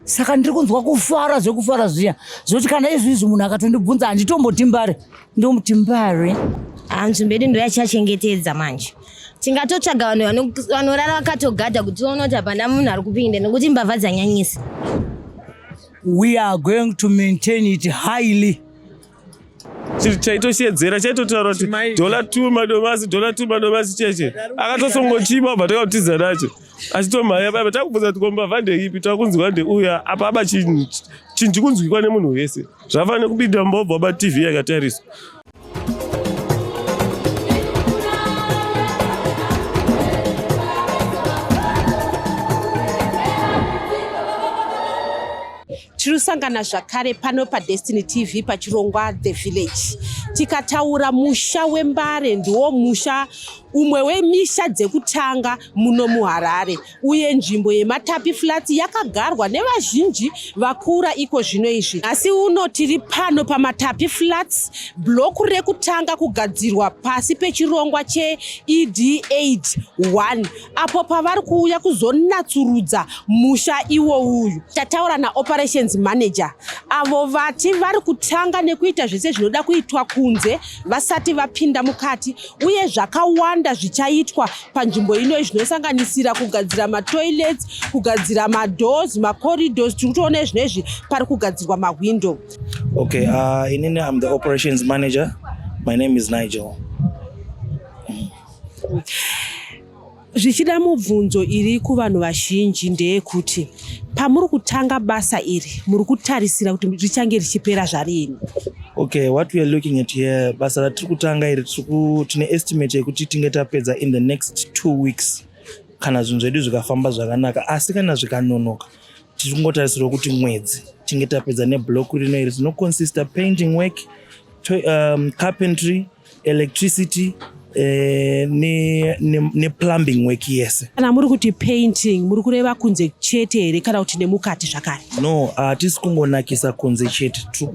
Saka ndiri kunzwa kufara zvekufara zviya zvekuti kana izvizvi munhu akatondibvunza handitomboti mbare, ndomuti mbare. Ah, nzvimbo yedu ndoyachachengetedza manje. Tingatotsvaga vanhu vanorara vakatogadha kuti tione kuti hapana munhu ari kupinda nekuti mbavha dzanyanyisa. We are going to maintain it highly. Chaitoshedzera chaitotaura kuti dhola 2 madomasi, dhola 2 madomasi cheche. Akatosongochima obva takatiza nacho. Achitomhanya baba takubvunza kuti kombavha ndeipi, takunzwa ndeuya apa aba chinhu chinhu chikunzwikwa nemunhu wese. Zvafanira kubida mbobva waba TV yakatariswa. Tiri kusangana zvakare pano paDestiny TV pachirongwa The Village. Tikataura musha weMbare ndiwo musha umwe wemisha dzekutanga muno muHarare uye nzvimbo yeMatapi Flats yakagarwa nevazhinji vakura iko zvino izvi. Asi uno tiri pano paMatapi Flats, block rekutanga kugadzirwa pasi pechirongwa cheED8 1 apo pavari kuuya kuzonatsurudza musha iwo uyu. Tataura naoperations manager avo vati vari kutanga nekuita zvese zvinoda kuitwa kunze vasati vapinda mukati uye zvakawanda zvichaitwa panzvimbo ino zvinosanganisira kugadzira matoilets, kugadzira madoors, macorridors. Tiri kutoona izvino izvi pari kugadzirwa mahwindo. Okay, inini I'm the operations manager. My name is Nigel. Zvichida mubvunzo iri kuvanhu vazhinji ndeyekuti pamuri kutanga basa iri muri kutarisira kuti richange richipera zvariini? Okay, what we are looking at here, basa ratiri kutanga iri tine estimate yekuti tinge tapedza in the next 2 weeks kana zvinhu zvedu zvikafamba zvakanaka, asi kana zvikanonoka tiri kungotarisirwa kuti mwedzi tinge tapedza neblock rino iri rinoconsista painting work, carpentry, electricity, neplumbing ne work yese. Kana muri kuti painting muri kureva kunze chete here kana kuti nemukati zvakare? No, hatisi kungonakisa kunze chete, tiri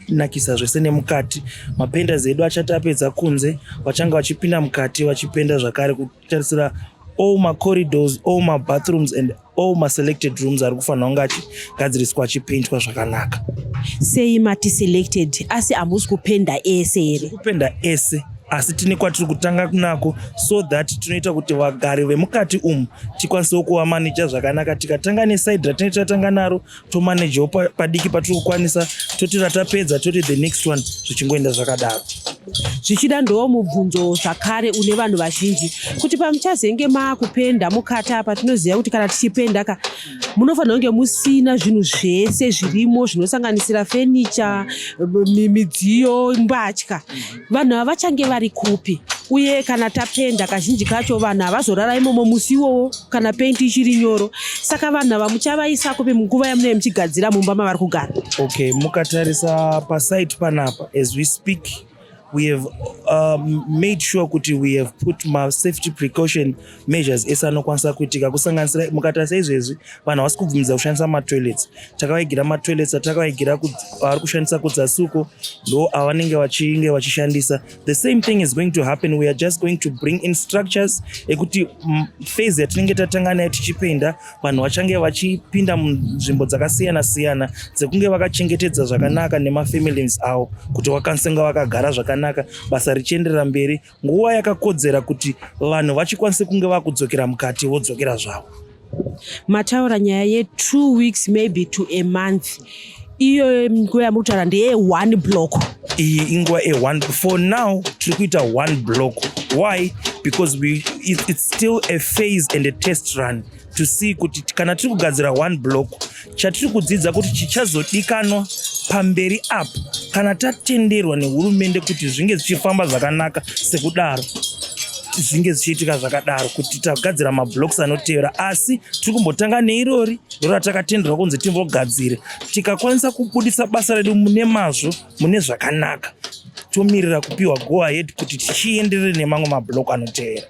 kunakisa zvese nemukati. Mapainters edu achati apedza kunze vachange vachipinda mukati vachipenda zvakare, kutarisira all macorridors, all mabathrooms and all maselected rooms ari kufanira kunge achigadziriswa achipaintwa zvakanaka. Sei mati selected asi hamusi kupenda ese here? Kupenda ese, asi tine kwatiri kutanga kunako so that tinoita kuti vagari vemukati umu tikwanisewo kuvamaneja zvakanaka. Tikatanga nesaidi ratinenge tatanga naro, tomanejawo padiki patiri kukwanisa, toti ratapedza toti the next one, zvichingoenda zvakadaro. Zvichida ndo mubvunzo zvakare une vanhu vazhinji kuti pamuchazenge maakupenda mukati apa, tinoziva kuti kana tichipenda ka munofanira kunge musina zvinhu zvese zvirimo zvinosanganisira fenicha, midziyo, mbatya. Vanhu ava vachange vari kupi? Uye kana tapenda kazhinji kacho vanhu havazorara imomo musi iwowo kana penti ichiri nyoro, saka vanhu ava muchavaisa kupi munguva yamunenge muchigadzira mumba mavari kugara? Okay, mukatarisa pasite panapa as we speak, we have made sure kuti we have put ma-safety precaution measures ese anokwanisa kuitika, kusanganisira mukatarisa izvezvi vanhu havasi kubvumidza kushandisa matoilets. Takavaigira matoilets atakavaigira vari kushandisa kudzasi uko, ndo avanenge vachinge vachishandisa. The same thing is going to happen. We are just going to bring in structures ekuti phase yatinenge tatanga nayo tichipenda, vanhu vachange vachipinda munzvimbo dzakasiyana siyana dzekunge vakachengetedza zvakanaka nemafamilies avo, kuti vakwanise kunge vakagara zvakanaka, basa richienderera mberi nguva yakakodzera kuti vanhu vachikwanise kunge vakudzokera mukati vodzokera zvavo. Mataura nyaya ye2 weeks, maybe to a month. Iyo nguva yamuri kutaura ndeye one block? Iyi inguva e1. For now tiri kuita one block. Why? Because it's still a phase and a test run to see kuti kana tiri kugadzira one block, chatiri kudzidza kuti chichazodikanwa pamberi apo kana tatenderwa nehurumende kuti zvinge zvichifamba zvakanaka sekudaro, zvinge zvichiitika zvakadaro kuti tagadzira mablocks anotevera. Asi tiri kumbotanga neirori ndo ratakatenderwa kunzi timbogadzire. Tikakwanisa kubudisa basa redu mune mazvo mune zvakanaka, tomirira kupiwa go ahead kuti tichienderere nemamwe mablock anotevera.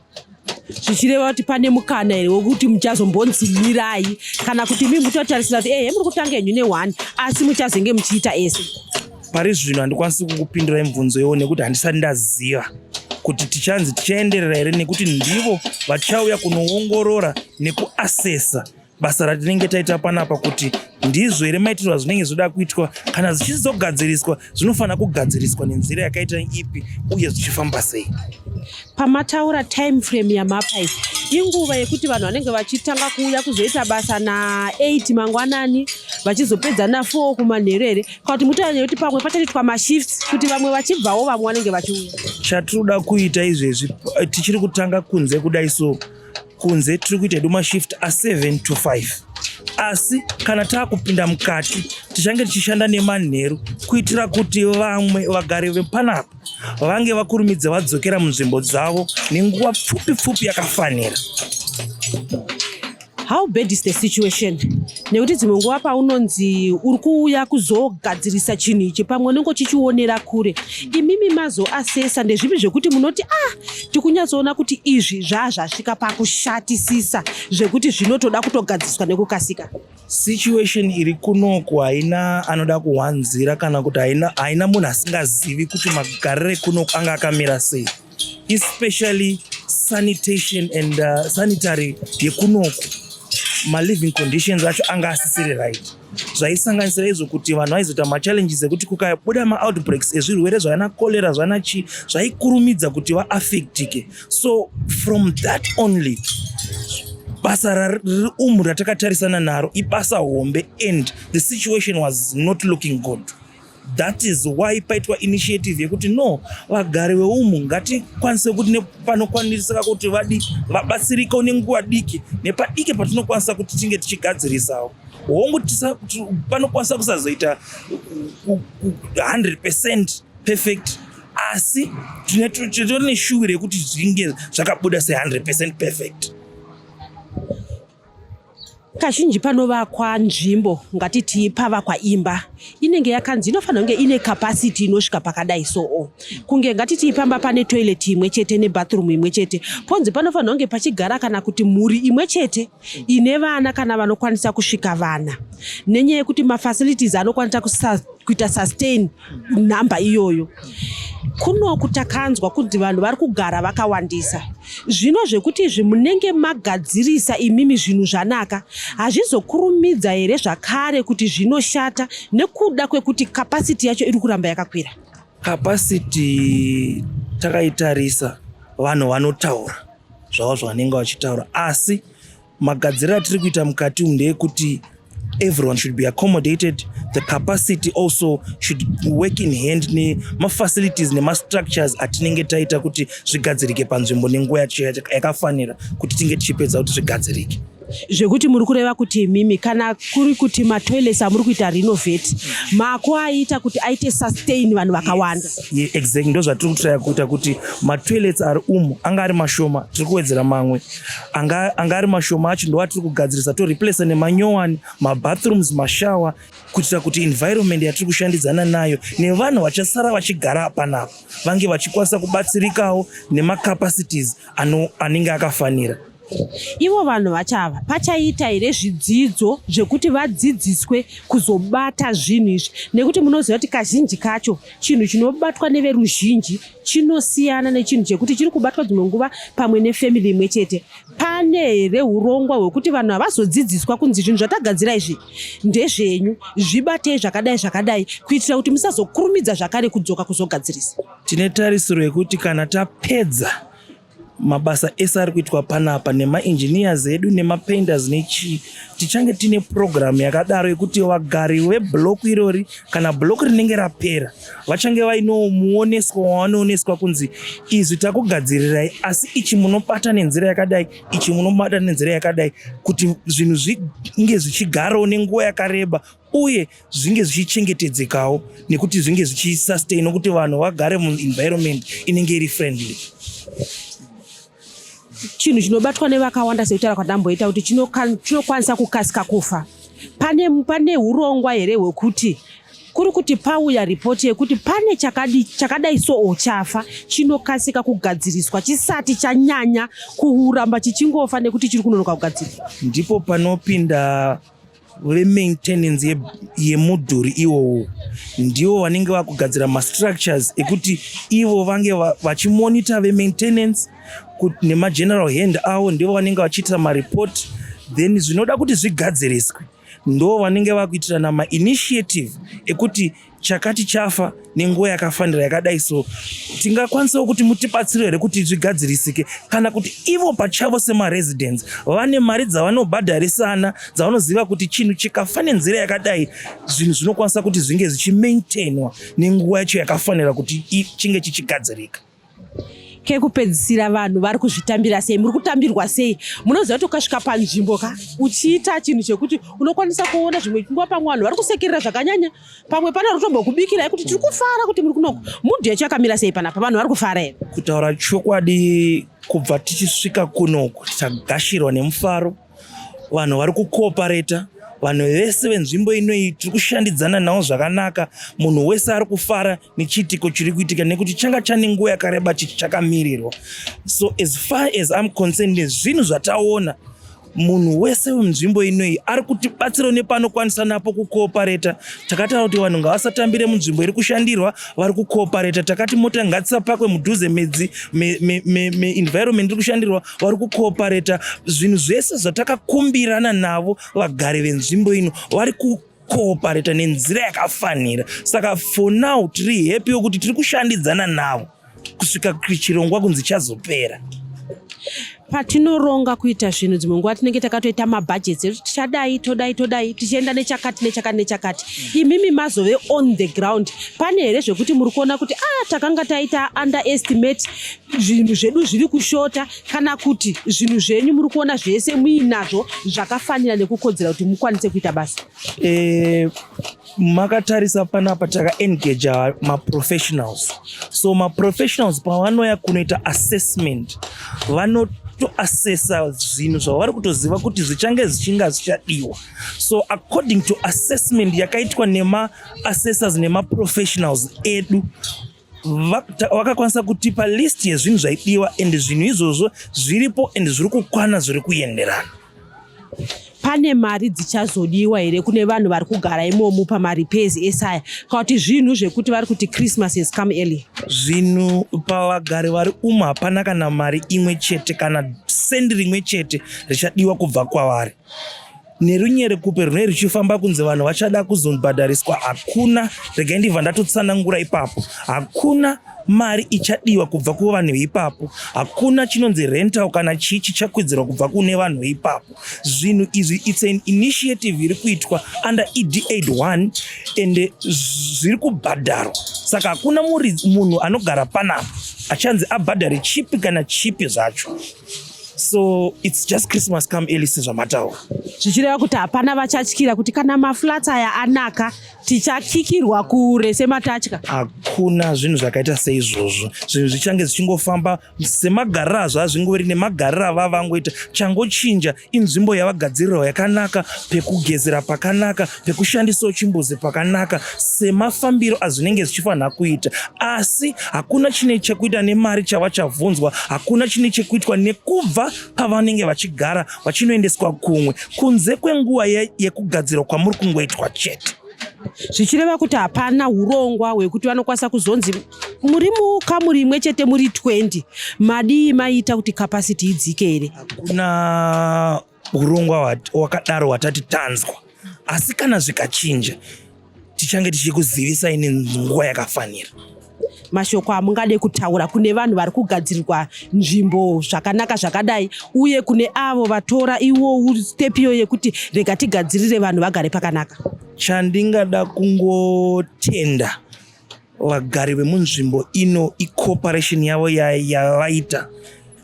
Zvichireva kuti pane mukana here wekuti muchazombonzimirai, kana kuti mi mutotarisira kuti ehe muri kutanga henyu ne1 asi muchazenge muchiita ese? Pari zvino handikwanisi kukupindurai mubvunzo iwo nekuti handisati ndaziva kuti tichanzi tichaenderera here, nekuti ndivo vachauya kunoongorora nekuasesa. Basa ratinenge taita panapa kuti ndizvo here maitirwa zvinenge zvoda kuitwa, kana zvichizogadziriswa zvinofanira kugadziriswa nenzira yakaita ipi uye zvichifamba sei. Pamataura time frame yamapa iyi, inguva yekuti vanhu vanenge vachitanga kuuya kuzoita basa na8 mangwanani vachizopedza na4 kumanheru here, kana kuti mutaura nekuti pamwe pachatoitwa mashifts kuti vamwe vachibvawo, vamwe vanenge vachiuya? Chatinoda kuita izvezvi, tichiri kutanga kunze kudai, so kunze tiri kuita hedu mashift a7 to 5, asi kana taakupinda mukati tichange tichishanda nemanheru kuitira kuti vamwe vagari vepanapa vange vakurumidza vadzokera munzvimbo dzavo nenguva pfupi pfupi yakafanira. How bad is the situation? Nekuti dzimwe nguva paunonzi uri kuuya kuzogadzirisa chinhu ichi, pamwe unenge uchichionera kure. Imimi mazoasesa, ndezvipi zvekuti munoti, "Ah, tikunyatsoona kuti izvi zvaa zvasvika pakushatisisa zvekuti zvinotoda kutogadziriswa nekukasika"? Situation iri kunoku haina anoda kuhwanzira kana kuti haina munhu asingazivi kuti magariro ekunoku anga akamira sei, especially sanitation and sanitary yekunoku. Maliving conditions acho anga asisiri right, zvaisanganisira izvo kuti vanhu vaizoita machallenges ekuti kukabuda maoutbreaks ezvirwere zvana cholera, zvana chii, zvaikurumidza kuti vaaffectike. So from that only, basa riri umu ratakatarisana naro ibasa hombe and the situation was not looking good. That is why paitwa initiative yekuti no, vagari veumu ngatikwanise kuti nepanokwanisika kuti vadi vabatsirikewo nenguva diki nepadiki patinokwanisa kuti tinge tichigadzirisawo. Hongu, panokwanisa kusazoita 100% perfect, asi titori neshuwiro yekuti zvinge zvakabuda se100% perfect. Kazhinji panovakwa nzvimbo, ngatiti pavakwa imba, inenge yakanzi inofanira kunge ine capacity inosvika pakadai. Soo kunge ngatiti pamba pane toilet imwe chete nebathroom imwe chete, ponzi panofanira kunge pachigara kana kuti mhuri imwe chete ine vana kana vanokwanisa kusvika vana, nenyaya yekuti mafacilities anokwanisa kuita sustain nhamba iyoyo. Kunoku takanzwa kuti vanhu vari kugara vakawandisa. Zvino zvekuti izvi munenge magadzirisa imimi zvinhu zvanaka, hazvizokurumidza here zvakare kuti zvinoshata nekuda kwekuti capacity yacho iri kuramba yakakwira? Capacity takaitarisa. Vanhu vanotaura zvavo zvavanenge vachitaura, asi magadziriro atiri kuita mukati umu ndeyekuti everyone should be accommodated. The capacity also should work in hand nemafacilities nemastructures atinenge taita kuti zvigadzirike panzvimbo nenguva yacho yakafanira kuti tinge tichipedza kuti zvigadzirike. Zvekuti muri kureva kuti imimi, kana kuri kuti matoilets amuri kuita renovate, makuaita kuti aite sustain vanhu vakawanda? Yeah, exactly, ndo zvatiri kutraya kuita, kuti matoilets ari umu anga ari mashoma, tiri kuwedzera mamwe. Anga ari mashoma acho ndo atiri kugadzirisa, toreplace nemanyowani, mabathrooms, mashower, kuitira kuti environment yatiri kushandidzana nayo nevanhu vachasara vachigara panapa vange vachikwanisa kubatsirikawo nemacapacities anenge akafanira. Ivo vanhu vachava pachaita here zvidzidzo zvekuti vadzidziswe kuzobata zvinhu izvi? Nekuti munoziva kuti kazhinji kacho chinhu chinobatwa neveruzhinji chinosiyana nechinhu chekuti chiri kubatwa dzimwe nguva pamwe nefamily imwe chete. Pane here urongwa hwekuti vanhu havazodzidziswa kunzi zvinhu zvatagadzira izvi ndezvenyu, zvibatei zvakadai zvakadai, kuitira kuti musazokurumidza zvakare kudzoka kuzogadzirisa? Tine tarisiro yekuti kana tapedza mabasa ese ari kuitwa panapa nemaengineers edu nemapainters nechii, tichange tine purogiramu yakadaro yekuti vagari veblock irori, kana block rinenge rapera, vachange vainewo muoneswa wavanooneswa kunzi izvi takugadzirirai, asi ichi munobata nenzira yakadai, ichi munobata nenzira yakadai, kuti zvinhu zvinge zvichigarawo nenguva yakareba uye zvinge zvichichengetedzekawo nekuti zvinge zvichisustain, nokuti vanhu vagare muenvironment inenge iri friendly. Chinhu chinobatwa nevakawanda, sekutaura kwandamboita, kuti chinokwanisa kukasika kufa, pane urongwa here hwekuti kuri kuti pauya ripoti yekuti pane chakadai soo chafa, chinokasika kugadziriswa chisati chanyanya kuramba chichingofa nekuti chiri kunonoka kugadziriswa? Ndipo panopinda vemaintenance yemudhuri iwowo. Ndivo vanenge vakugadzira mastructures ekuti ivo vange vachimonita vemaintenance nemageneral hand avo. Ndivo vanenge vachiita maripoti. Then zvinoda kuti zvigadziriswe ndo vanenge vakuitirana mainitiative ekuti chakati chafa nenguva yakafanira yakadai, so tingakwanisawo kuti mutibatsire here kuti zvigadzirisike, kana kuti ivo pachavo semaresidents vane mari dzavanobhadharisana dzavanoziva kuti chinhu chikafa nenzira yakadai, zvinhu zvinokwanisa kuti zvinge zvichimaintainwa nenguva yacho yakafanira kuti chinge chichigadzirika. Kekupedzisira, vanhu vari kuzvitambira sei? Muri kutambirwa sei? Munoziva kuti ukasvika panzvimbo ka, uchiita chinhu chekuti unokwanisa kuona zvimwe nguva, pamwe vanhu vari kusekerera zvakanyanya, pamwe pane vari kutombokubikirai kuti tiri kufara kuti muri kunoko. Mood yacho yakamira sei panapa? Vanhu vari kufara here? Kutaura chokwadi, kubva tichisvika kunoku tagashirwa nemufaro. Vanhu vari kucooperata, vanhu vese venzvimbo inoyi tiri kushandidzana navo zvakanaka. Munhu wese ari kufara nechiitiko chiri kuitika nekuti changa chane nguva yakareba chichi chakamirirwa. So as far as I'm concerned, nezvinhu zvataona, munhu wese wenzvimbo inoyi ari kutibatsirawo nepanokwanisa napo kucooperata. Takataura kuti vanhu ngavasatambire munzvimbo iri kushandirwa, vari kucooperata. Takati mota ngadzisapakwe mudhuze medzi meenvironment iri kushandirwa, vari kucooperata. Zvinhu zvese zvatakakumbirana navo, vagari venzvimbo ino vari kucooperata nenzira yakafanira. Saka for now tiri happy wekuti tiri kushandidzana navo kusvika chirongwa kunzi chazopera. Patinoronga kuita zvinhu, dzimwe nguva tinenge takatoita mabudgets ekuti tichadai, todai, todai, tichienda nechakati, nechakati, nechakati. Imimi mazove on the ground, pane here zvekuti muri kuona kuti ah, takanga taita underestimate, zvinhu zvedu zviri kushota, kana kuti zvinhu zvenyu muri kuona zvese muinazvo zvakafanira nekukodzera kuti mukwanise kuita basa? Makatarisa panapa takaengaja maprofessionals. So maprofessionals pavanouya kunoita assessment, vanotoassessa zvinhu zvavari kutoziva kuti zvichange zvichinga zvichadiwa. So according to assessment yakaitwa nemaassessors nemaprofessionals edu, vakakwanisa kutipa list yezvinhu zvaidiwa, and zvinhu izvozvo zviripo and zviri kukwana, zviri kuenderana. Pane mari dzichazodiwa here kune vanhu vari kugara imomo pamarepairs esaya, kana kuti zvinhu zvekuti vari kuti Christmas has come early? Zvinhu pavagari vari umu, hapana kana mari imwe chete kana sendi rimwe chete richadiwa kubva kwavari. Nerunyerekupe runenge ruchifamba kunzi vanhu vachada kuzobhadhariswa, hakuna. Regai ndibva ndatotsanangura ipapo: hakuna mari ichadiwa kubva kuvanhu ipapo, hakuna chinonzi rental kana chii chichakwidzirwa kubva kune vanhu ipapo. Zvinhu izvi, it's an initiative iri kuitwa under ED Aid 1 and zviri kubhadharwa. Saka hakuna munhu anogara panapa achanzi abhadhare chipi kana chipi zvacho. So it's just Christmas come early, sezvamataura. Zvichireva kuti hapana vachatyira kuti kana maflats aya anaka tichakikirwa kure sematatya? Hakuna zvinhu zvakaita seizvozvo. Zvinhu zvichange zvichingofamba semagariro azvo azvingori nemagariro avavangoita. Changochinja inzvimbo yavagadzirirwa yakanaka, pekugezera pakanaka, pekushandisawo chimbuzi pakanaka, semafambiro azvinenge zvichifanira kuita. Asi hakuna chine chekuita nemari chavachabvunzwa, hakuna chine chekuitwa nekubva pavanenge vachigara vachinoendeswa kumwe, kunze kwenguva yekugadzirwa kwamuri kungoitwa chete. Zvichireva kuti hapana urongwa hwekuti vanokwanisa kuzonzi muri mukamuri imwe chete muri 20, madii maita kuti capacity idzike here? Hakuna urongwa hwakadaro hwatati tanzwa, asi kana zvikachinja tichange tichikuzivisai nenguva yakafanira. Mashoko amungade kutaura kune vanhu vari kugadzirirwa nzvimbo zvakanaka zvakadai, uye kune avo vatora iwo step iyo yekuti rega tigadzirire vanhu vagare pakanaka? Chandingada kungotenda vagari vemunzvimbo ino icooperation yavo yavaita.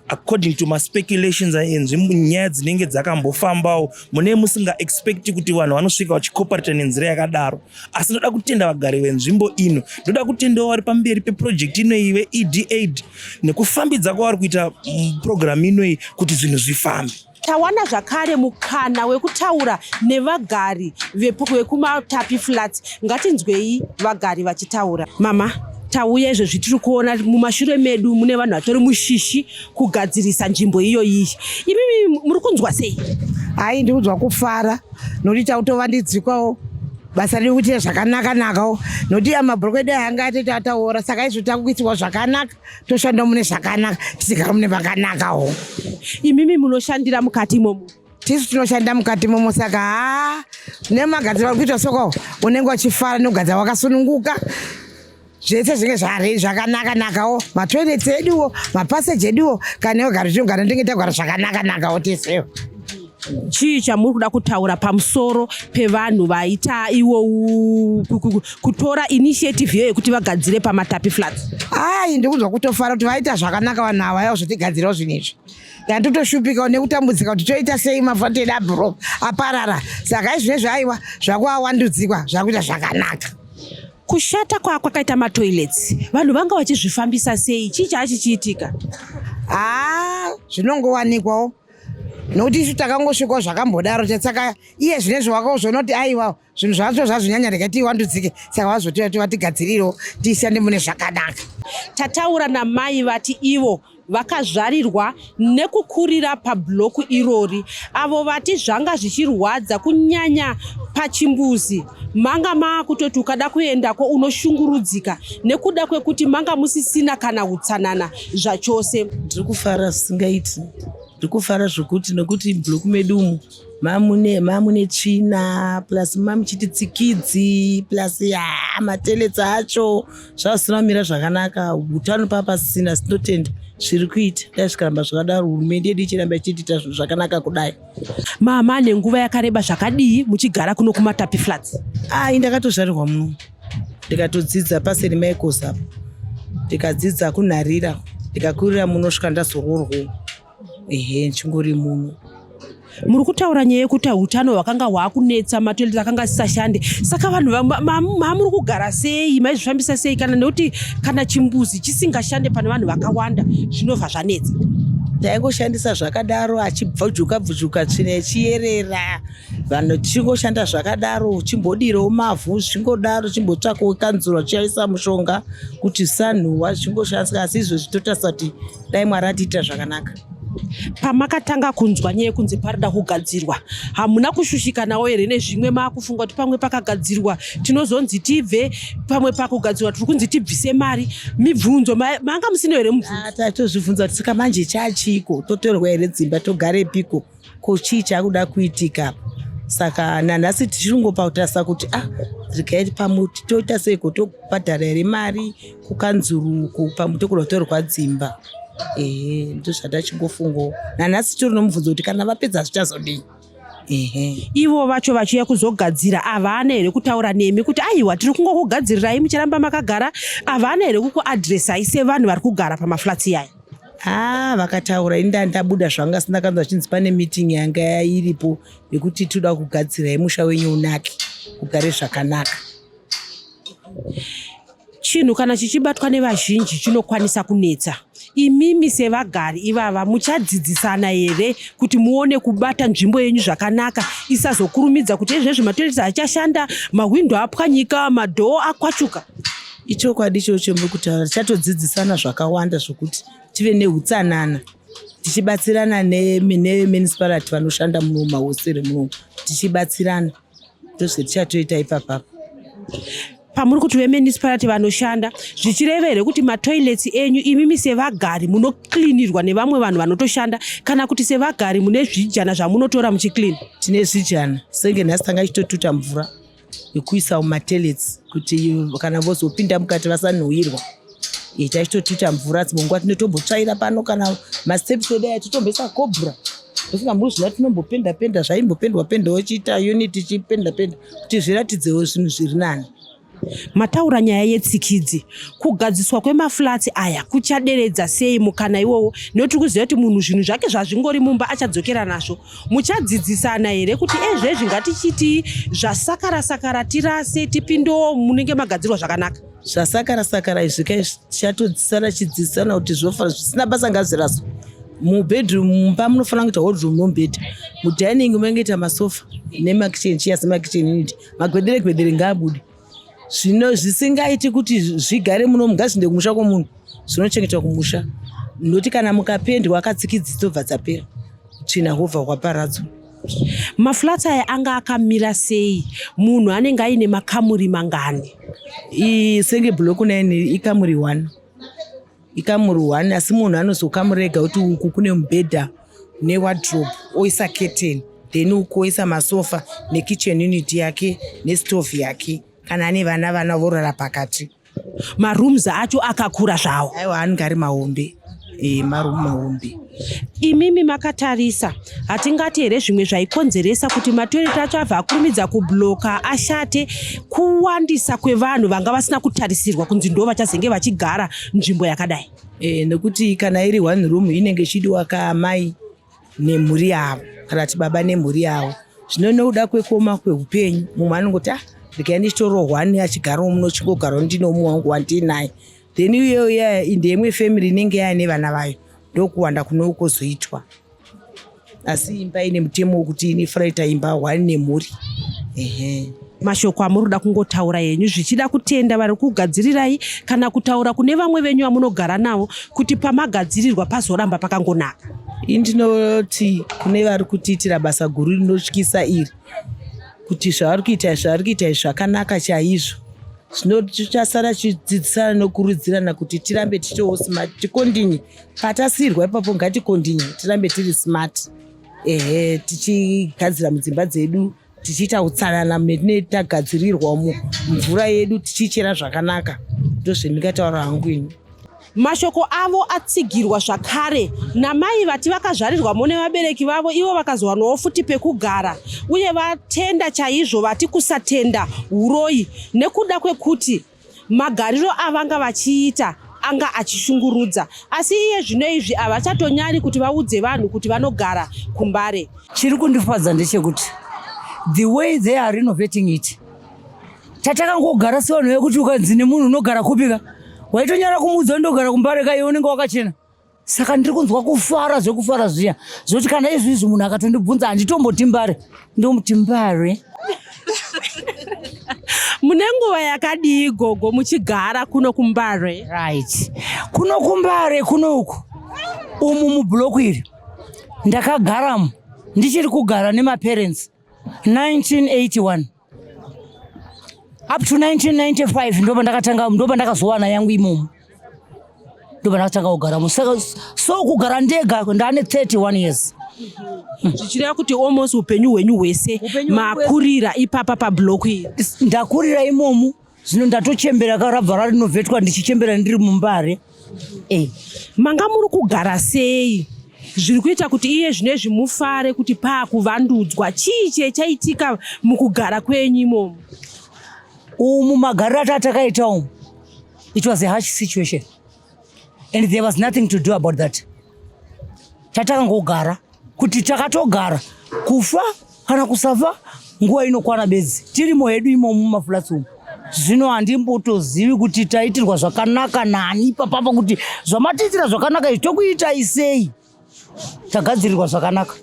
According to maspeculations enzvimbo, nyaya dzinenge dzakambofambawo, mune musingaexpecti kuti vanhu vanosvika vachicooperata nenzira yakadaro. Asi ndoda kutenda vagari venzvimbo ino, ndoda kutendawo vari pamberi peproject inoyi veED Aid nekufambidza kwavari kuita program inoyi kuti zvinhu zvifambe. Tawana zvakare mukana wekutaura nevagari vekuMatapi Flats. Ngatinzwei vagari vachitaura. Mama, tauya izvezvi, tiri kuona mumashure medu mune vanhu vatori mushishi kugadzirisa nzvimbo iyoyi. Imimi muri kunzwa sei? Hai, ndikudzwa kufara nokuti tautovandidzikwawo basa riri kuita zvakanaka-nakawo, nokuti amabhuroko edu anga atoti ataora. Saka izvo takuitirwa zvakanaka, toshanda mune zvakanaka, tichigara mune makanakawo. Imimi munoshandira mukati imomo? Tisu tinoshanda mukati momo, saka haa nemagadziro ari kuitwa soko unenge uchifara nokugadzira wakasununguka. Zvese zvinge zvari zvakanaka nakawo, matoilets eduwo, mapaseji eduwo, kana ogara tinogara tinenge tagara zvakanaka nakawo tesewo. Chii chamuri kuda kutaura pamusoro pevanhu vaita iwo kutora initiative iyo yekuti vagadzire paMatapi Flats? Ai, ndikunzwa kutofara kuti vaita zvakanaka vanhu ava yavo zvotigadzirawo zvinhu izvi. Ndandotoshupikawo nekutambudzika kuti toita sei, mafati edu abhuro aparara, saka izvinezvi aiwa, zvakuawandudzikwa, zvakuita zvakanaka. Kushata kwakaita matoilets, vanhu vanga vachizvifambisa sei? Chii chaachichiitika? Haa, zvinongowanikwawo nokuti isu takangosvikawo zvakambodaro. Saka iye zvinezvi wakazoona kuti aiwa, zvinhu zvacho zvazvinyanya, rega tiwandudzike. Saka vazoti vatigadzirirewo tiishande mune zvakanaka. Tataura namai vati ivo vakazvarirwa nekukurira pabhuloku irori, avo vati zvanga zvichirwadza kunyanya pachimbuzi. Manga maakutoti ukada kuendako unoshungurudzika nekuda kwekuti manga musisina kana utsanana zvachose. Ndiri kufara zvisingaiti, ndiri kufara zvokuti, nekuti bhuloku medu umu mamune tsvina, plus mamuchiti tsikidzi, plus ya matoilets acho zvazvisina kumira zvakanaka, utano paa pasisina. Tinotenda zviri kuita, dai zvikaramba zvakadaro, hurumende yedu ichiramba ichitiita zvinhu zvakanaka kudai. Mama, nenguva yakareba zvakadii muchigara kuno kuMatapi Flats? Ai, ndakatozvarirwa muno, ndikatodzidza paSt Michaels apo, ndikadzidza kunharira, ndikakurira muno svika ndazoroorwawo. Ehe, ndichingori muno. Muri kutaura nyaya yekuti utano hwakanga hwakunetsa, matoilet akanga asisashande, saka vanhu mamuri kugara sei? Maizvifambisa sei kana nekuti kana chimbuzi chisingashande pane vanhu vakawanda, zvinobva zvanetsa? Taingoshandisa zvakadaro, achibvujuka bvujuka, tsvina ichiyerera, vanhu tichingoshanda zvakadaro, chimbodirawo mavhu, zvichingodaro, chimbotsvakawo kanzuro achiaisa mushonga kuti zvisanhuhwa, zvichingoshandiswa. Asi izvozvi totarisa kuti dai Mwari atiitira zvakanaka. Pamakatanga kunzwa nyaya yekunzi parida kugadzirwa, hamuna kushushikanawo here nezvimwe, maakufunga kuti pamwe pakagadzirwa tinozonzi tibve, pamwe pakugadzirwa tiri kunzi tibvise mari? Mibvunzo manga musina here mubvunzo? Tatozvibvunza kuti saka manje chachiko, totorwa here dzimba, togarepiko, ko chii chakuda kuitika? Saka nanhasi tichiringopa kutarisa kuti ah, regai pamwe toita seiko, tobhadhara here mari kukanzuruko, pamwe tokuda kutorwa dzimba? Ehe, ndozvatachingofungawo nanhasi, tori nomubvunzo kuti kana vapedza zvichazodii, ehe. Ivo vacho vachiuya kuzogadzira, havana here kutaura nemi kuti aiwa, tiri kungokugadzirirai, mucharamba makagara? Havana here kukuadhiresai sevanhu vari kugara pamaflats iyaya? Ha, vakataura. Ini ndabuda zvanga sina kanzwa chinzi pane meeting yanga iripo yekuti toda kugadzirai musha wenyu unake, ugare zvakanaka. Chinhu kana chichibatwa nevazhinji chinokwanisa kunetsa. Imimi sevagari ivava muchadzidzisana here kuti muone kubata nzvimbo yenyu zvakanaka, isazokurumidza kuti izvezvi matoilets achashanda, mahwindo apwanyika, madoor akwachuka? Ichokwadi ichocho muri kutaura. Tichatodzidzisana zvakawanda zvokuti tive neutsanana, tichibatsirana nemunicipality vanoshanda muno mahosere muno, tichibatsirana, ndozvetichatoita ipapapa. Pamuri kuti vemunicipality vanoshanda, zvichireva here kuti matoilets enyu imimi sevagari munoklinirwa nevamwe vanhu vanotoshanda, kana kuti sevagari mune zvijana zvamunotora muchiklina? Tine zvijana, senge nhasi tanga ichitotuta mvura yekuisa mumatoilets kuti kana vozopinda mukati vasanhuhwirwa. Tachitotuta mvura, dzimwe nguva tinotombotsvaira pano, kana masteps edu aya totomboisa cobra. Ndofunga muri tinombopenda penda, zvaimbopendwa pendawo, chiita unit chipenda penda kuti zviratidzewo zvinhu zviri nani. Mataura nyaya yetsikidzi. Kugadziswa kwemaflats aya kuchaderedza sei mukana iwowo, nekuti kuziva kuti munhu zvinhu zvake zvazvingori mumba achadzokera nazvo? Muchadzidzisana here kuti ezvezvi ngatichiti zvasakara sakara tirase, tipindewo munenge magadzirwa zvakanaka? Zvasakara sakara izvi kai, tichatodzisana chidzidzisana kuti zvofa zvisina basa ngazviraswe. Mubedroom, mumba munofanira kuita wardrobe nomubhedha, mudining munenge masofa nemakitchen chairs nemakitchen unit. Magwedere gwedere ngaabude, zvino zvisingaiti kuti zvigare muno ngazviende kumusha kwomunhu, zvinochengetwa kumusha, nokuti kana mukapendwa akatsikidzi dzobva dzapera, tsvina hobva hwaparadzwa. Maflats aya anga akamira sei? Munhu anenge aine makamuri mangani? Senge block 9 ikamuri 1, ikamuri 1, asi munhu anozokamurega kuti uku kune mubhedha newardrobe, oisa curtain. Then ukoisa masofa nekitchen unit yake nestove yake. Kana ane vana, vana vorara pakati. Marooms acho akakura zvawo? Aiwa, anenge ari mahombe, maroom mahombe. Imimi makatarisa, hatingati here zvimwe zvaikonzeresa kuti matoireti acho abva akurumidza kubloka ashate kuwandisa kwevanhu vanga vasina kutarisirwa kunzi ndo vachazenge vachigara nzvimbo yakadai? Nekuti kana iri one room inenge ichidiwa kaamai nemhuri yavo kana kuti baba nemhuri yavo. Zvino nokuda kwekuoma kweupenyu, mumwe anongoti, "Ah, regai ndichitorohwa achigarawo muno, chingogarawo ndine umwe wangu wandinaye." Then iyoyo iya ndeimwe family inenge yaane vana vayo, ndokuwanda kunokozoitwa. Asi imba ine mutemo wekuti inofanira kuita imba one nemhuri, ehe. Mashoko amuri kuda kungotaura yenyu, zvichida kutenda vari kugadzirirai kana kutaura kune vamwe venyu vamunogara navo kuti pamagadzirirwa pazoramba pakangonaka? Indinoti kune vari kutiitira basa guru rinotyisa iri, kuti zvavari kuita izvi zvakanaka chaizvo. Zvino tichasara tichidzidzisana nokurudzirana kuti tirambe tichitowo smart, ticontinue patasiyirwa ipapo. Ngaticontinue, tirambe tiri smart, ehe, tichigadzira mudzimba dzedu, tichiita utsanana metinee tagadzirirwa mvura yedu tichichera zvakanaka. Ndozvendingataura hangu ini. Mashoko avo atsigirwa zvakare namai vati vakazvarirwamo nevabereki vavo, ivo vakazowanawo futi pekugara, uye vatenda chaizvo. Vati kusatenda uroyi nekuda kwekuti magariro avanga vachiita anga achishungurudza, asi iye zvino izvi havachatonyari kuti vaudze vanhu kuti vanogara kuMbare. Chiri kundifadza ndechekuti the way they are renovating it, tatakangogara sevanhu vekuti ukanzi nemunhu, "Unogara kupika?" waitonyara kumuudza, "Ndogara kuMbare." Ka iwe unenge wakachena. Saka ndiri kunzwa kufara zvekufara zviya zvokuti kana izvizvi munhu akatondibvunza, handitomboti Mbare, ndomuti Mbare. Mune nguva yakadii, gogo, muchigara kuno kuMbare? Right, kuno kuMbare kuno uku, umu mubhuloku iri ndakagaramo, ndichiri kugara nemaparents 1981 up to 1995. Ndopa ndakatanga, ndopa ndakazowana yangu imomo, ndopa ndakatanga kugaramo. Saka so kugara ndega ndane 31 years. Zvichireva kuti almost upenyu hwenyu hwese makurira ipapa pabhuloku iri? Ndakurira imomo. Zvino ndatochembera, karabva rarinovetwa ndichichembera ndiri muMbare e. Manga muri kugara sei zviri kuita kuti iye zvinezvi mufare kuti paakuvandudzwa? Chii chechaitika mukugara kwenyu imomo? Umu magariro atakaita umu, it was a harsh situation and there was nothing to do about that. Tatakangogara kuti takatogara, kufa kana kusafa nguva inokwana bedzi, tirimo hedu imomo mumaflats umu. Zvino handimbotozivi kuti taitirwa zvakanaka nani ipapapa, kuti zvamatiitira zvakanaka izvi tokuitai sei, tagadzirirwa zvakanaka.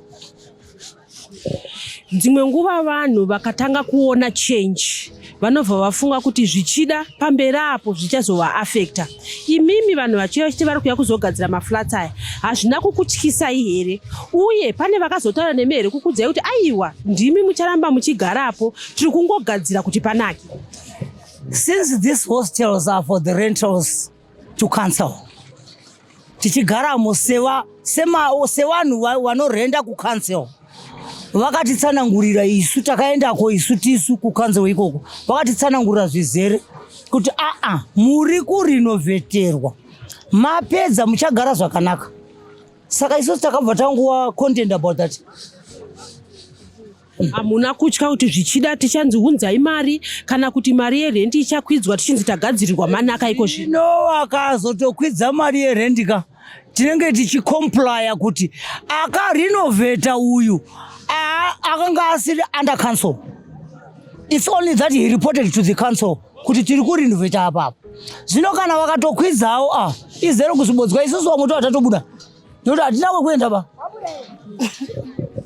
Dzimwe nguva vanhu vakatanga kuona change vanobva vafunga kuti zvichida pamberi apo zvichazovaafecta. Imimi, vanhu vachiuya vachiti vari kuuya kuzogadzira maflats aya, hazvina kukutyisai here? Uye pane vakazotaura nemi here kukudzai kuti, "Aiwa, ndimi mucharamba muchigarapo, tiri kungogadzira kuti panake"? Since these hostels are for the rentals to council, tichigaramo sevanhu vanorenda kucouncil, vakatitsanangurira isu takaendako isu tisu kucouncil ikoko, vakatitsanangurira zvizere kuti, "Aa, muri kurinoveterwa, mapedza muchagara zvakanaka." Saka isusu takabva tanguva content about that. Hamuna kutya kuti zvichida tichanzi unzai mari, kana kuti mari yerendi ichakwidzwa tichinzi tagadzirirwa manaka iko zvino? Zvino akazotokwidza mari yerendi ka, tinenge tichicomplya kuti akarinovheta uyu akanga asiri under council. It's only that he reported to the council kuti tiri kurinovheta apapo. Zvino kana vakatokwidzawo, a izere kuzvibodzwa, isusu vamwe tova tatobuda nekuti hatina kwekuenda ba.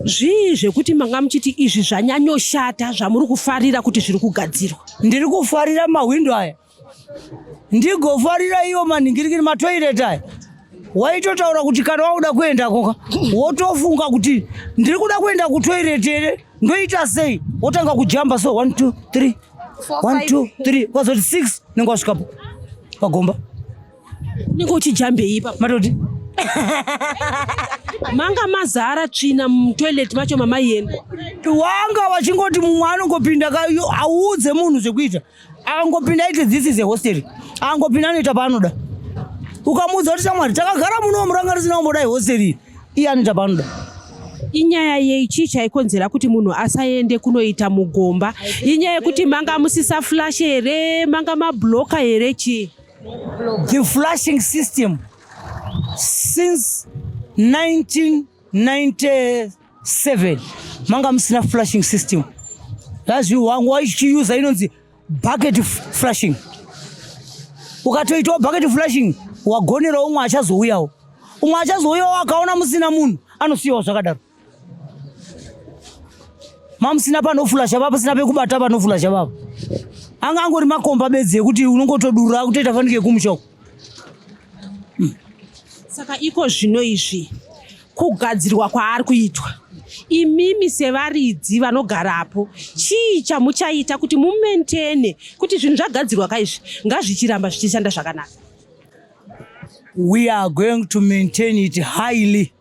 Zvii zvekuti manga muchiti izvi zvanyanyoshata zvamuri kufarira kuti zviri kugadzirwa? Ndiri kufarira mahwindo aya, ndigofarira iwo manhingirikiri matoireti aya. Waitotaura kuti kana wauda kuendako ka, wotofunga kuti, "Ndiri kuda kuenda kutoireti here? Ndoita sei?" Wotanga kujamba so, 1 2 3, 1 2 3, kwazoti 6 nenge wasvikapo pagomba. Unenge uchijambei ipapo? Matoti. Manga mazara tsvina mutoilet macho mamaienda. Wanga vachingoti mumwe anongopinda auudze munhu zvekuita. Angopinda aiti this is a hostel. Angopinda anoita paanoda. Ukamuudza kuti shamwari takagara muno muranga risina kumbodai hostel iyi. Iye anoita paanoda. Inyaya yei chii chaikonzera kuti munhu asaende kunoita mugomba? Inyaya yekuti manga musisa flash here, manga mabloka here chii? The flashing system since 1997 manga musina flashing system. Yazvi wangu waichiuza inonzi bucket flashing. Ukatoitawo bucket flashing wagonera umwe achazouyawo. Umwe achazouyawo akaona musina munhu anosiyawo zvakadaro. Mamusina panofulasha baba, pasina pekubata panofulasha baba. Anga angori makomba bedzi ekuti unongotodurura kutoita fanike kumusha uko. Saka iko zvino izvi kugadzirwa kwaari kuitwa, imimi sevaridzi vanogarapo, chii chamuchaita kuti mumentene kuti zvinhu zvagadzirwa kaizvi ngazvichiramba zvichishanda zvakanaka? We are going to maintain it highly.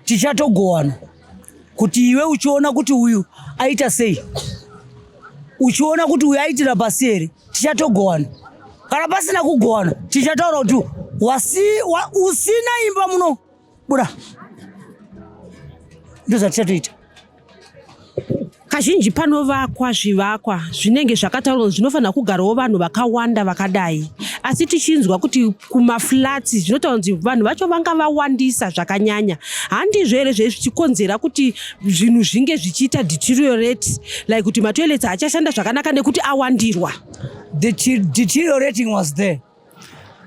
Tichatogowana kuti iwe uchiona kuti uyu aita sei, uchiona kuti uyu aitira pasi here, tichatogowana. Kana pasina kugowana, tichataura kuti usina imba muno buda. Ndozvatichatoita. Kazhinji panovakwa zvivakwa zvinenge zvakataurwa kuti zvinofanira kugarawo vanhu vakawanda vakadai, asi tichinzwa kuti kumaflats zvinotaura kuti vanhu vacho vanga vawandisa zvakanyanya. Handizvo here zvei zvichikonzera kuti zvinhu zvinge zvichiita deteriorate, like kuti matoilets haachashanda zvakanaka nekuti awandirwa? The deteriorating was there.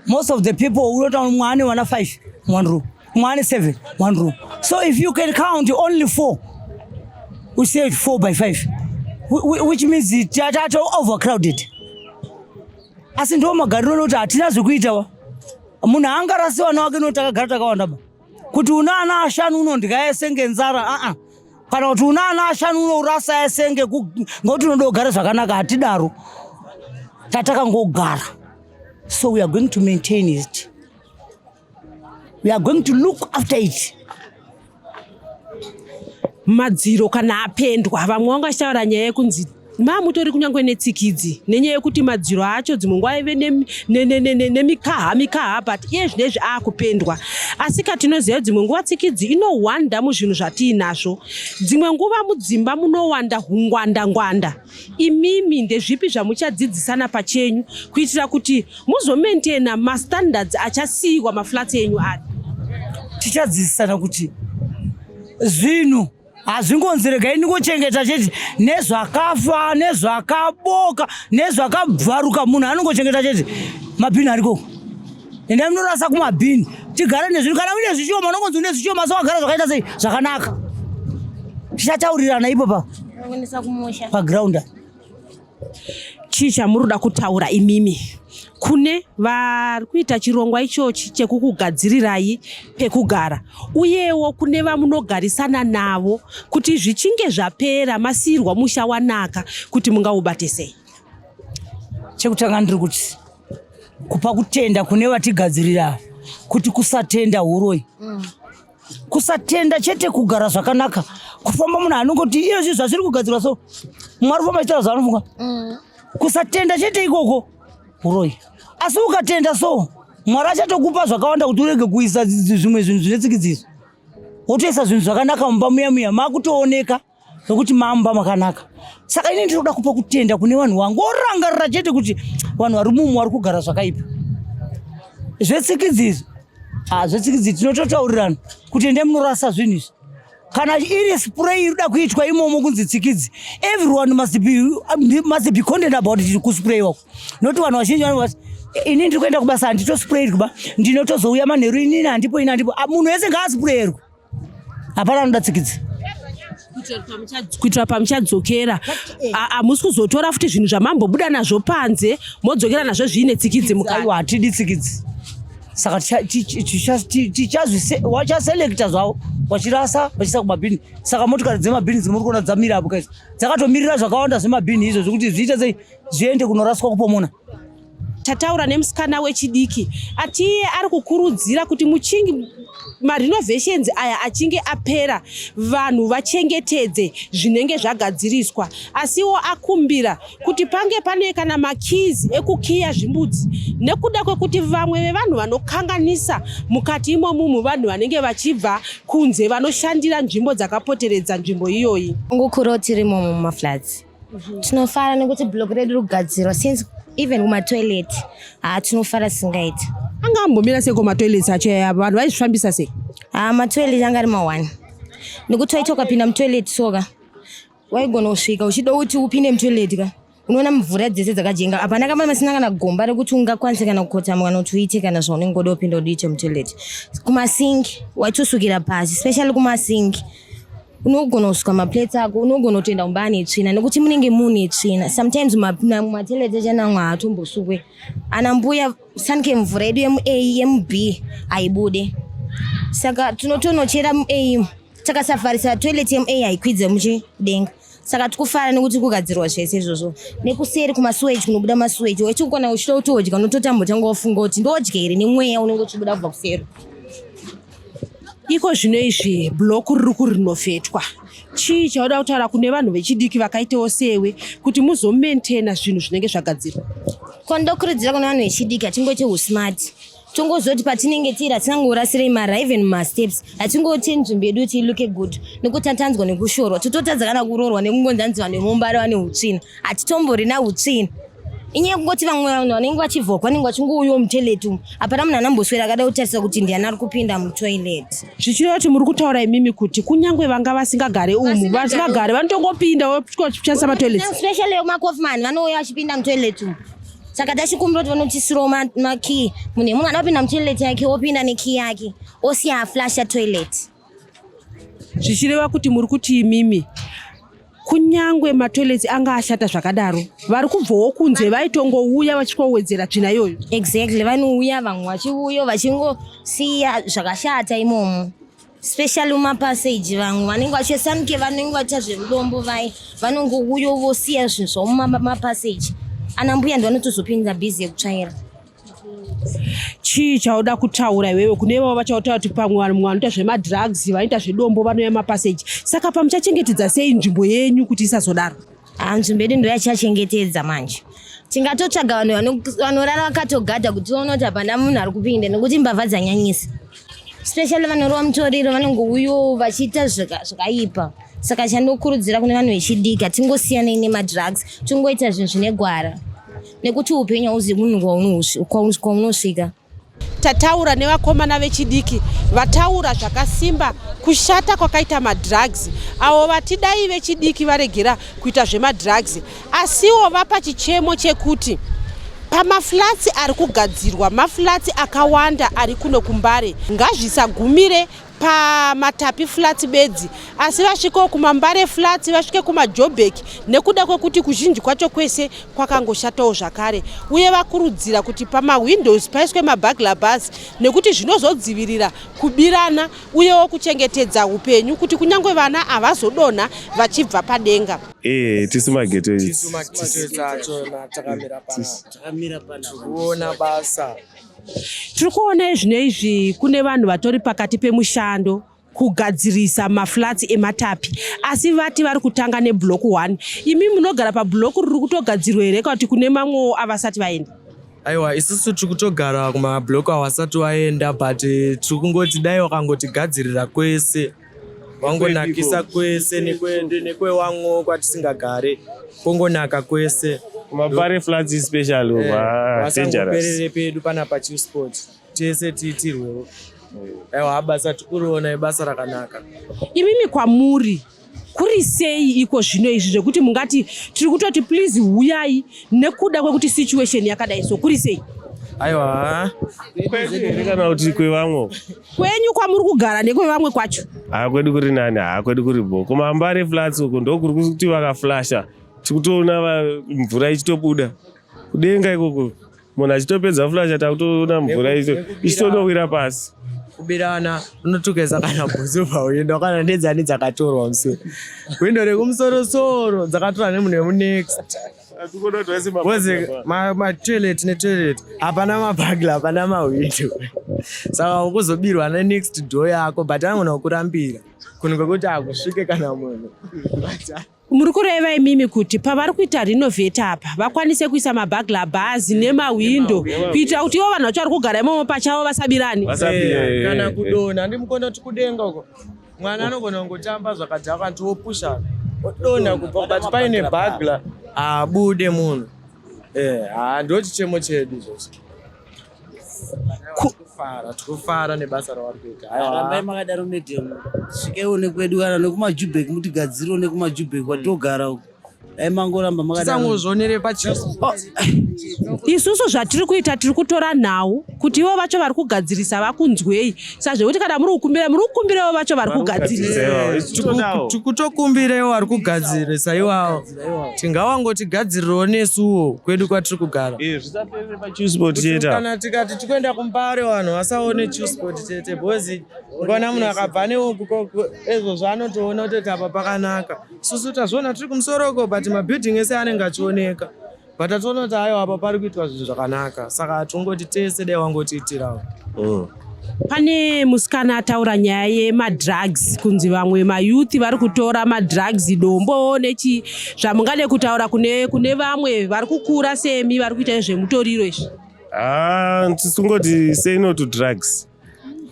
Most of the people unotaura mumwe ane vana 5 one room, mumwe ane 7 one room. So if you can count only 4, we say 4 by 5, which means tato overcrowded. Asi ndo magariro anoti hatina zvekuita wa. Munhu angarasi vana vake noti takagara takawanda ba. Kuti una ana ashanu unondya ese ngenzara, a-a. Kana kuti una ana ashanu unourasa ese ngekuti unoda kugara zvakanaka, hatidaro. Tatakangogara. So we are going to maintain it. We are going to look after it. Madziro kana apendwa, vamwe vanga vachitaura nyaya yekunzi mamutori kunyange netsikidzi nenyaya yekuti madziro acho dzimwe nguva aive nemikaha mikaha, but iye zvinezvi akupendwa. Asi katinoziva dzimwe nguva tsikidzi inowanda muzvinhu zvatiinazvo, dzimwe nguva mudzimba munowanda hungwanda ngwanda. Imimi ndezvipi zvamuchadzidzisana pachenyu kuitira kuti muzomaintaina mastandards achasiyiwa maflats enyu ari? Tichadzidzisana kuti zvinhu hazvingonzi regai ndingochengeta chete, nezvakafa nezvakaboka nezvakabvaruka munhu anongochengeta chete. Mabhini ariko, endai munorasa kumabhini, tigare nezvinhu. Kana uine zvishoma unongonzi une zvishoma, asi wagara zvakaita sei zvakanaka. Tichataurirana ipo paground. Chii chamuri kuda kutaura imimi kune vari kuita chirongwa ichochi chekukugadzirirai pekugara, uyewo kune vamunogarisana navo kuti zvichinge zvapera masiyirwa musha wanaka kuti mungaubate sei? Chekutanga ndiri kuti kupa kutenda kune vatigadzirira, kuti kusatenda huroyi, kusatenda chete kugara zvakanaka, kufamba munhu anongoti iyo zvinhu zvazviri kugadzirwa so Mwari famba achitaura zvaanofunga. Kusatenda chete ikoko huroyi, asi ukatenda so Mwari achatokupa zvakawanda kuti urege kuisa zvimwe zvinhu zvine tsikidziso, wotoisa zvinhu zvakanaka mumba muya muya makutooneka nokuti mamba makanaka. Saka ini ndinoda kupa kutenda kune vanhu vangorangarira chete kuti vanhu vari mumu vari kugara zvakaipa. Zvetsikidzi izvi, zvetsikidzi tinototaurirana kuti endai munorasa zvinhu izvi. Kana iri spray iri kuda kuitwa imomo kunzi tsikidzi, everyone must be content about it kusprayiwa uko. Noti vanhu vazhinji vanoti ini ndiri kuenda kubasa handitosprayirwi ba, ndinotozouya manheru, inini handipo, ini handipo. Munhu wese ngaasprayerwe, hapana anoda tsikidzi. Kuitira pamuchadzokera hamusi kuzotora futi zvinhu zvamambobuda nazvo panze modzokera nazvo zviine tsikidzi mukati. Aiwa, hatidi tsikidzi. Saka wachaselekta zvavo wachirasa vachiisa kumabhini. Saka motikari dzemabhini dzimuri kuona dzamira apo kaizvo dzakatomirira zvakawanda zvemabhini izvo zvekuti zviite sei zviende kunoraswa kupomona. Tataura nemusikana wechidiki ati iye ari kukurudzira kuti muchingi marenovations aya achinge apera vanhu vachengetedze zvinenge zvagadziriswa, asiwo akumbira kuti pange pane kana makeys ekukiya zvimbudzi nekuda kwekuti vamwe vevanhu vanokanganisa mukati imomumu vanhu vanenge vachibva kunze vanoshandira nzvimbo dzakapoteredza nzvimbo iyoyi. Ngokurawo tirimo mumaflats tinofara nekuti block redu rikugadzirwa since even kumatoilet haa tinofara singaiti. Anga ambomira sei kumatoilets acho aya, vanhu vaizvifambisa sei? Haa matoilet anga ari ma1 nekuti waiti ukapinda mutoilet soka waigona kusvika uchida kuti upinde mutoilet ka unoona mvura dzese dzakajenga, hapana kama masina kana gomba rekuti ungakwanise kana kukotama kana kuti uite kana zvaunenge uda kupinda kuti uite mutoilet. Kumasinki waitosukira pasi, especially kumasinki unogona kusuka maplates ako, unogona kutoenda kumba ane tsvina nekuti munenge mune tsvina. Sometimes matoilet acho namwe haatombosukwe. Ana mbuya sanike mvura yedu yemu-A yemu-B haibude, saka tinotonochera mu-A takasafarisa toilet yemu-A haikwidze muchidenga. Saka tikufara nekuti kugadzirwa zvese izvozvo. Nekuseri kumasuweji kunobuda masuweji, wechikona uchida kutodya unototambotanga wafunga kuti ndodya here nemweya unenge uchibuda kubva kuseri. Iko zvino izvi block riri kurinovhetwa, chii chauda kutaura kune vanhu vechidiki vakaitawo sewe kuti muzomaintaina zvinhu zvinenge zvagadzirwa? Kwandokurudzira kune vanhu vechidiki, hatingoiti usmart, tongozoti patinenge tiri hatingangorasirei mara even mumasteps, hatingoti nzvimbo yedu kuti ilook good nekuti tatanzwa nekushorwa, tototadza kana kuroorwa nekungonzi hanzi vanhu vemumbare vane utsvina. Hatitomborina utsvina, inyaya yekungoti vamwe vanhu vanenge vachivhokwa vanenge vachingouyawo mutoilet umu, hapana munhu anamboswera akada kutarisa kuti ndiani ari kupinda mutoilet. Zvichireva kuti muri kutaura imimi kuti kunyange vanga vasingagare umu, vasingagare vanotongopinda voshandisa matoilets? Especially vekumakofman vanouya vachipinda mutoilet umu, saka tachikumbira kuti vanotisirawo makey, munhu yemunhu anoda kupinda mutoilet yake opinda nekey yake osiya aflasha toilet. Zvichireva kuti muri kuti imimi kunyangwe matoilets anga ashata zvakadaro, vari kubvawo kunze vaitongouya vachikowedzera tsvina iyoyo? Exactly, vanouya vamwe vachiuya vachingosiya zvakashata imomo, especially mumapassage. Vamwe vanenge vachisanike vanenge vachiita zvemudombo vai vanongouya vosiya zvinhu zvavo mumapassage. Ana mbuya ndo vanotozopinda busy yekutsvaira. Chii chauda kutaura iwewe kune ivavo vachautaura kuti pamwe vanhu vanoita zvemadrugs, vanoita zvedombo, vanouya mapassage, saka pamuchachengetedza sei nzvimbo yenyu kuti isazodaro? Haa nzvimbo yedu ndo yachachengetedza manje. Tingatotsvaga vanhu vanorara vakatogadha kuti vaone kuti hapana munhu ari kupinda nekuti mbavha dzanyanyisa, especially vanorova mutoriro vanongouyawo vachiita zvakaipa. Saka chandokurudzira kune vanhu vechidiki, hatingosiyanei nemadrugs, tingoita zvinhu zvine gwara nekuti upenyu hauzivi munhu kwaunosvika. Tataura nevakomana vechidiki vataura zvakasimba kushata kwakaita madrugs, avo vati dai vechidiki varegera kuita zvemadrugs, asiwo vapa chichemo chekuti pamaflats ari kugadzirwa, maflats akawanda ari kuno kuMbare, ngazvisagumire paMatapi Flats bedzi, asi vasvikewo kumaMbare Flats, vasvike kumaJobek nekuda kwekuti kuzhinji kwacho kwese kwakangoshatawo zvakare. Uye vakurudzira kuti pamawindows paiswe maburglar bars nekuti zvinozodzivirira kubirana uyewo kuchengetedza upenyu kuti kunyange vana havazodonha vachibva padenga. Tisu maghetto. Tisu maghetto achona takamira panapa, tikuona basa. Tiri kuona zvino izvi kune vanhu vatori pakati pemushando kugadzirisa maflats eMatapi, asi vati vari kutanga neblock 1. Imi munogara pablock riri kutogadzirwa here kana kuti kune mamwewo avasati vaenda? Aiwa, isusu tiri kutogara kumablock awasati waenda, but tiri kungoti dai wakangotigadzirira kwese, wangonakisa kwese nekwewamwewo kwatisingagare, kongonaka kwese. KumaMbare Flats especially uko, ah, dangerous. Vasangoperere pedu panapa Chillspot, tese tiitirwewo. Aiwa, basa tikuriona ibasa rakanaka. Imimi kwamuri kuri sei iko zvino izvi zvekuti mungati tiri kutoti please huyai nekuda kwekuti situation yakadai, so kuri sei? Aiwa. Kwedu here kana kuti kwevamwe? Kwenyu kwamuri kugara nekwevamwe kwacho. Haa, kwedu kuri nani, haa, kwedu kuri bo. KumaMbare Flats uko ndokuri kuti vakaflasha, tikutoona mvura ichitobuda kudenga ikoko. Munhu achitopedza flasha, takutoona mvura ichitonowira pasi. Kubirana, unotukesa kana bhutsu pawindo, kana ndedzani dzakatorwa musoro, windo rekumusorosoro dzakatorwa nemunhu wemunext. Because matoilet netoilet hapana maburglar, hapana mahwindo, saka ukuzobirwa nenext door yako, but anogona kukurambira kunhu kwekuti hakusvike kana munhu. Muri kureva imimi kuti pavari kuita renovate apa vakwanise kuisa maburglar bars nemahwindo kuitira kuti ivo vanhu vacho vari kugara imomo pachavo vasabirani? Vasabire. Kana kudonha, ndimukona kuti kudenga uko mwana anogona kungotamba zvakadhakwa, nti wopushana odonha kubva, but paine burglar haabude munhu. Ha, ndo chichemo chedu izvozvo. Tikufara, tikufara nebasa ravari kuita. Rambai Aiwa. makadaro madam, svikeiwo nekwedu kana nekumaJubek, mutigadzirewo nekumaJubek kwatogara uko. Dai mangoramba makadaro. Tisangozvionere pachiso. Isusu zvatiri kuita, tiri kutora nhau kuti ivo vacho vari kugadzirisa vakunzwei, sazvekuti kana muri kukumbira, muri kukumbirawo vacho vari kugadzirisa. Tikutokumbirewo vari kugadzirisa iwawo, tingawangotigadzirirawo nesuwo kwedu kwatiri kugara. Zvisaperere paChillspot chete. Kana tikati tikuenda kuMbare, vanhu vasaone Chillspot chete, because ukaona munhu akabva neuku ezvozvo anotoona kutoti apa pakanaka. Isusu tazviona tiri kumusoroko, but mabuilding ese anenge achioneka, but tatoona kuti aiwa, apa pari kuitwa zvinhu zvakanaka, saka tongoti tese dai wangotiitirawo. Pane musikana ataura nyaya yemadrugs, kunzi vamwe mayouth vari kutora madrugs, dombo nechi. Zvamungade kutaura kune vamwe vari kukura semi vari kuita nezvemutoriro izvi? Ah, tisingoti say no to drugs.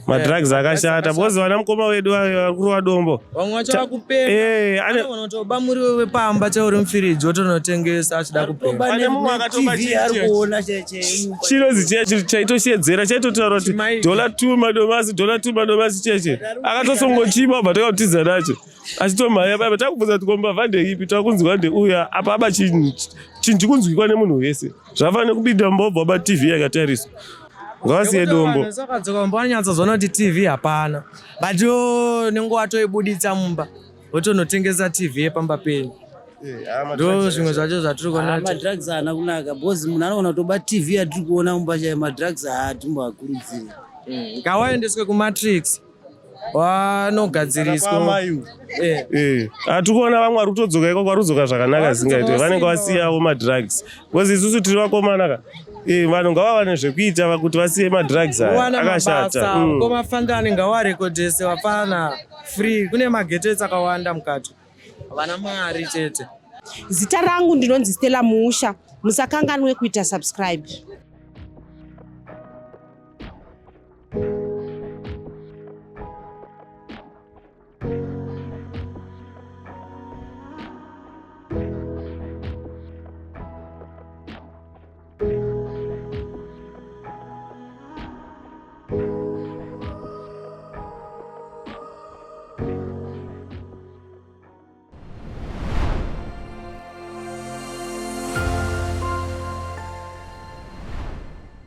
Madrugs akashata, because vana mukoma wedu vari kurova dombo. Vamwe vacho vakupenga. Anogona kutoba muriwo wepamba chauri mufiriji, otonotengesa achida kupenga. Pane mumwe akatoba TV ari kuona che. Chinozi chiya chaitoshedzera, chaitotaura kuti $2 madomasi, $2 madomasi cheche. Akatosongochiba, obva takakutiza nacho achitomhanya paipa. Takubvunza kuti kombavha ndeipi, takunzwa ndeuya apa aba chinhu, chinhu chikunzwikwa nemunhu wese. Zvafanira kupinda mumba, wobva waba TV yakatariswa. Ngavasiye dombo. Sakadzoka mumba, vanonyatsozoona kuti TV hapana, but iwo nenguva toibuditsa mumba, votonotengesa TV yepamba penyu. Ndo zvimwe zvacho zvatiri kuona kuti Madrugs haana kunaka, because munhu anogona kutoba TV yatiri kuona mumba chaiyo. Madrugs haatimboakurudziri. Ngawaendeswe kuMatrix, wanogadziriswa. Hatiri kuona vamwe vari kutodzoka ikoko, vari kudzoka zvakanaka zvingaite, vanenge vasiyawo madrugs, because isusu tiri vakomana ka. Vanhu ngavava nezvekuita kuti vasiye madrugs aya. Wana Akashata. mabasa. Komafandani ngawarekodhese vapfana free, kune magetsi akawanda mukati, havana mari chete. Zita rangu ndinonzi Stella Muusha. Musakanganwe kuita subscribe.